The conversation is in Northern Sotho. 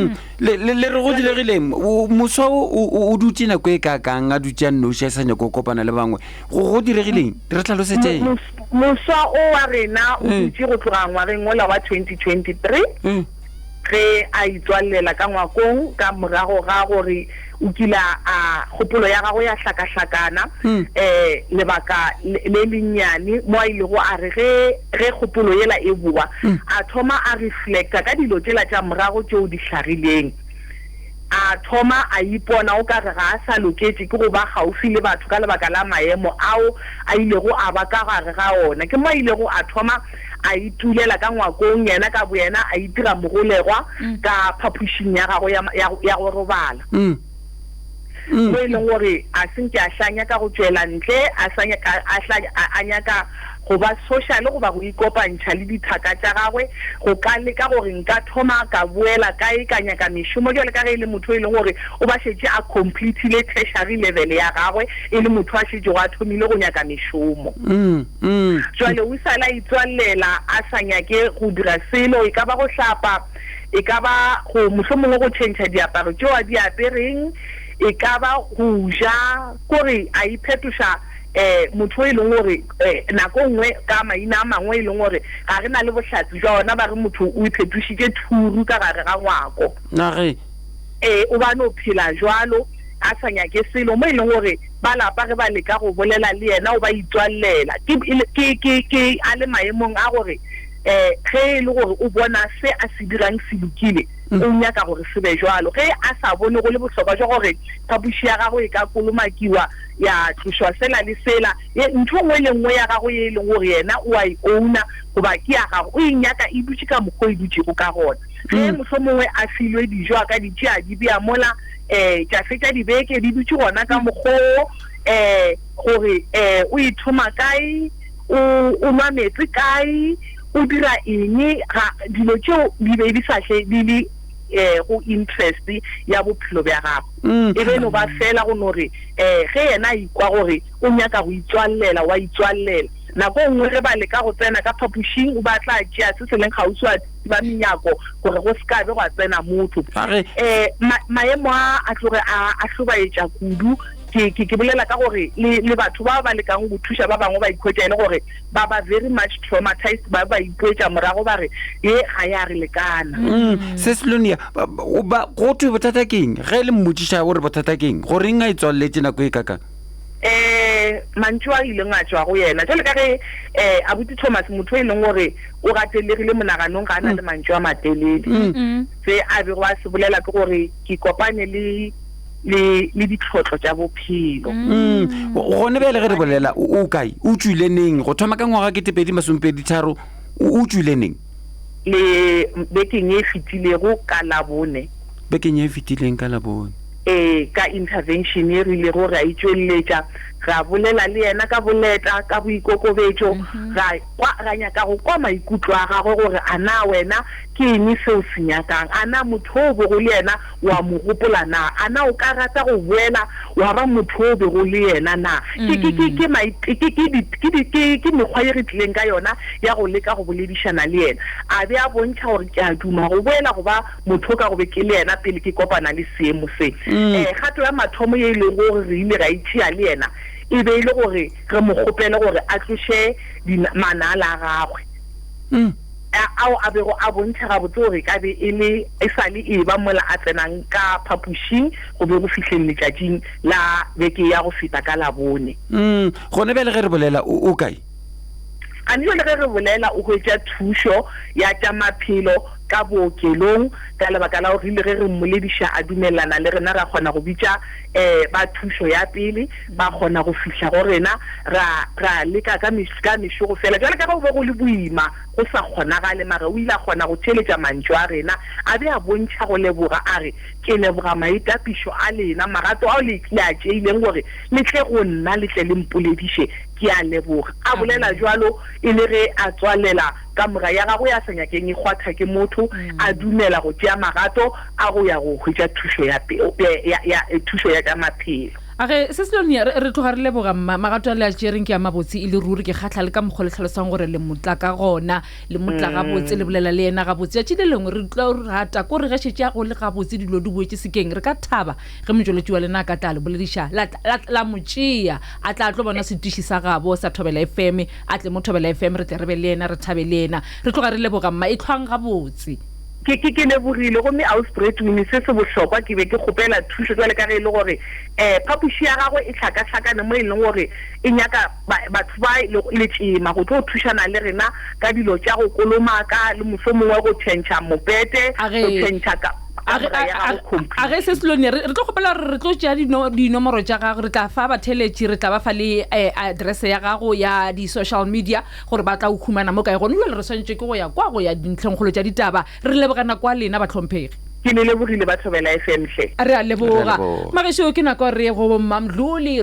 Mm. Le le le re go diregileng O- moswa o o- o dutše nako e kakang a dutše a nnoši a sa nyako go kopana le bangwe go go diregileng re tlhalosetseng Mos- moswa o wa rena o Mm. dutše go tloga ngwageng ola wa 2023 Mm. ge a itswallela ka ngwakong ka morago ga gore o kile a kgopolo ya gagwe ya hlakahlakana um lebaka le lennyane mo a ilego a re ge ge kgopolo yela e boa a thoma a reflecta ka dilo tšela tša morago tšeo di hlagileng. A thoma a ipona o ka re ga a sa loketše ke go ba kgauswi le batho ka lebaka la maemo ao a ilego a ba ka gare ga ona. Ke mo a ilego a thoma a itulela ka ngwakong, yena ka boyena a itira mogolegwa ka phapošing ya gagwe ya, ya, ya go robala. Mo e leng gore a se nke a hlanya ka go tšwela ntle, a sa nyaka, a hla, a, a nyaka go ba social goba go ikopantšha le dithaka tša gagwe, go ka leka gore nka thoma ka boela kae ka nyaka mešomo bjalo ka ge e le motho e leng gore o ba šetše a completile tertiary level ya gagwe, e le motho a šetšego a thomile go nyaka mešomo. Jwale o sa le a itswallela a sa nyake go dira selo, e ka ba go hlapa, e ka ba go mohlomongwe go tšhentšha diaparo tšeo a di apereng, e ka ba go ja, kore a iphetoša um motho e leng gore um nako nngwe ka maina a mangwe e leng gore ga re na le bohlatse jwa ona, ba re motho o iphetošitše thuru ka gare ga ngwako. Na ge. Ee, o ba no phela jwalo a sa nyake selo, mo e leng gore ba lapa ge ba leka go bolela le yena o ba itswallela. Ke, ke, ke, ke a le maemong a gore um ge e le gore o bona se a se dirang se lokile, o nyaka gore se be jwalo. Ge a sa bone go le bohlokwa jwa gore phapoši ya gagwe e ka kolomakiwa ya tlošwa sela le sela, ye, ntho e nngwe le nngwe ya gagwe ye e leng gore yena o a e owna goba ke ya gagwe, o e nyaka e dutše ka mokgwa o e dutšego ka gona. Ge mohlomongwe a filwe dijo a ka di tšea a di bea mola, um tša fetša dibeke di dutše gona ka mokgwa wo, um gore um o e thoma kae, o, o nwa meetse kae, o dira eng, ga, dilo tšeo di be di sa hle di le um go interest ya bophelo bja gagwe. E be e no ba feela go no re um ge yena a ikwa gore o nyaka go itswallela, wa itswallela. Nako e nngwe ge ba leka go tsena ka phapošing, o be a tla tšea se se leng kgauswi a thiba menyako gore go se ka be gwa tsena motho. Um maemo a a tloge a a hlobaetša kudu. Ke, ke, ke bolela ka gore le, le batho bao ba lekang go thuša ba bangwe ba ikhwetša e le gore ba ba very much traumatized, ba ba ipoetša morago ba re, Ye ga ya re lekana. Mm, Sesilonia, ba, go thwe bothata ke eng? Ge le mmotšiša o re bothata ke eng? Goreng a itswaleletše nako e kakang? Um mantšu a ileng a tšwa go yena jwale ka ge um abuti Thomas motho e leng gore o gatelegile monaganong ga a na le mantšu a matelele. Se a bego a se bolela ke gore ke kopane le le le ditlhotlo tša bophelo. Mm. Gone bjale ge re bolela o kae? O tšwile neng? Go thoma ka ngwaga ketepedi masomepedi tharo o tšwile neng? Le bekeng e fetilego ka Labone. Bekeng e fetileng ka Labone. Ee, ka intervention e re ilego ra e tšweletša, ra bolela le yena ka boleta, ka boikokobetšo, ra kwa, ra nyaka go kwa maikutlo a gagwe gore a na wena ke eng se o se nyakang, a na motho o bego le yena O a mo gopola na? A na o ka rata go boela wa ba motho o bego le yena na? Ke, ke, ke, ke mai, ke, ke, ke di, ke di, ke, ke mekgwa ye re tlileng ka yona ya go leka go boledišana le yena. A be a bontšha gore ke a duma go boela go ba motho o ka go be ke le yena pele ke kopana le seemo se. Eh, kgato ya mathomo ye e lego gore re ile ra e tšea le yena e be e le gore re mo kgopele gore a tloše dina, manala a gagwe. Ao a bego a bontšha gabotse gore e ka be e le e sa le e eba mola a tsenang ka phapošing go be go fihleng letšatšing la beke ya go feta ka Labone. Mm, gona bjale ge re bolela o, o kae? Gane bjale ge re bolela o hwetša thušo ya tša maphelo ka bookelong ka lebaka la gore rile ge re mmolediša a dumelelana le rena ra kgona go bitša um ba thušo ya pele ba kgona go fihla go rena ra, ra leka ka, ka mešogo fela bjale ka ge go be go le boima go sa kgonagale, mara o ile a kgona go theeletša mantšu a rena, a be a bontšha go leboga, a re, Ke leboga maitapišo a lena, magato ao le, le a tšeileng gore le tle go nna le tle le mpolediše, ke a leboga. A bolela bjalo e le ge a tswalela kamora ya gagwe ya sa nyakeng e kgwatha ke motho, a dumela go tšea magato a go ya go hwetša thušo ya, ya, ya, thušo ya tša maphelo. A ge se Selonia, re, re tloga re leboga mma. Magato a le a tšereng ke a mabotse e le ruri. Ke kgahla le ka mokgwa le tlhalosang gore le motla ka gona. Le motla gabotse, le bolela le yena gabotse. Tšatši le lengwe re tlo rata ko re ge šetše a go le gabotse dilo di boetše sekeng. Re ka thaba ge motšweletši wa lena a ka tla le bolediša, la, la, la mo tšea a tla a tlo bona setiši sa gabo sa Thobela FM, a tle mo Thobela FM re tle re be le yena, re thabe le yena. Re tloga re leboga mma. Ehlwang gabotse. Ke, ke, ke lebogile. Gomme Ausi Bradwin, se se bohlokwa, ke be ke kgopela thušo bjale ka ge e le gore um phapoši ya gagwe e hlakahlakane mo e leng gore e nyaka ba, batho ba le, letšema go tlo thušana le rena ka dilo tša go kolomaka le mohlomongwe go tšhentšha mopete, A go ge, tšhentšha ka, a ge, kamora a, ya a, gagwe a ge complete. se Selone, re, re tlo kgopela gore re tlo tšea dino, dinomoro tša gago, re tla fa batheeletši, re tla ba fa le eh, address ya gago ya di-social media. gore ba tla o humana mo kae. Gone bjale re swanetše ke go ya kwa go ya dintlhengkgolo tša ditaba. Re leboga nako ya lena, bahlomphegi. Ke le lebogile ba Thobela FM hle. Re a leboga. Re a leboga. Magešo, ke nako ya re ye go Mmamdluli.